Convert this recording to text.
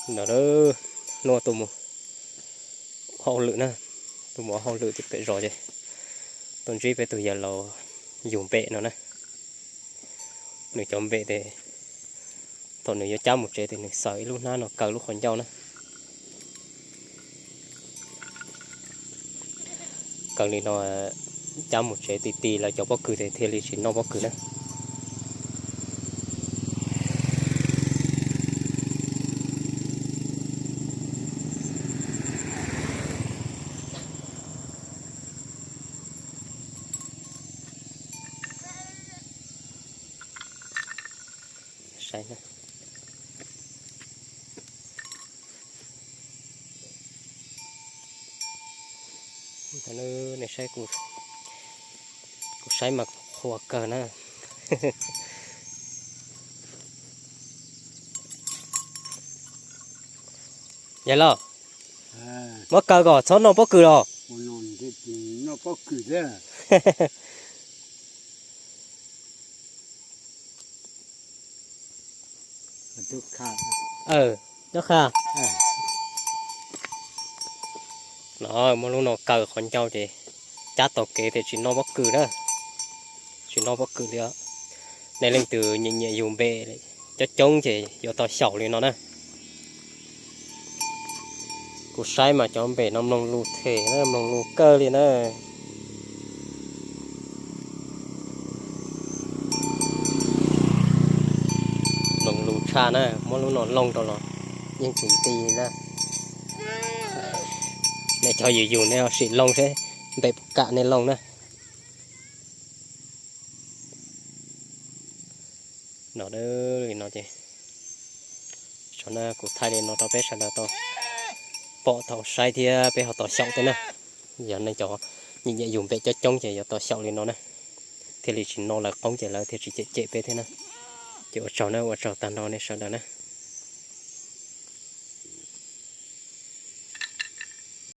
No, hnub tuaj mus hauj lwm na, tuaj mus hauj lwm tim pem zos ces tuaj ntsib peb tug yawg laus yug npem no na. Nws cov npem ces thaum nws yuav cab mus tsev ces nws xaws ib lub hnab no kaw lub qhov ncauj na. Kaw li no cab mus tsev ti ti lawv cov pob kws ces thiaj li tsis noj pob kws na. Saib na. Nej saib, kuv saib mas kuv qhuas kawg na. Yawg laus, muab kaw kom txhob noj pob kws los. Nyob qha. No, muab lub no kaw qhov ncauj ces cab taug kev tias tsis noj pob kws na. Tsis noj pob kws li os. Nej leej twg nyiam nyiam yug npem coob coob ces yuav tau xyaum li no na. Kuv saib mas cov npem no mloog lus them na, mloog lus kawg li na. Mloog lus tshaj na, muab lub no looj rau los yeej tsis nti na. Nej cov yug yug nej sim looj seb npem puas kam nej looj na. No, li no ces, no kuv thaij li no rau peb sawv daws tau pom tau saib thiab peb ho tau xyaum thiab na. Yog nej cov nyiam nyiam yug npem coob coob ces yuav tau xyaum li no na, thiaj li tsis noj lawv qoob ces lawv thiaj tsis cem cem peb thiab na. Ces ua tsaug na, ua tsaug tag nrho nej sawv daws na.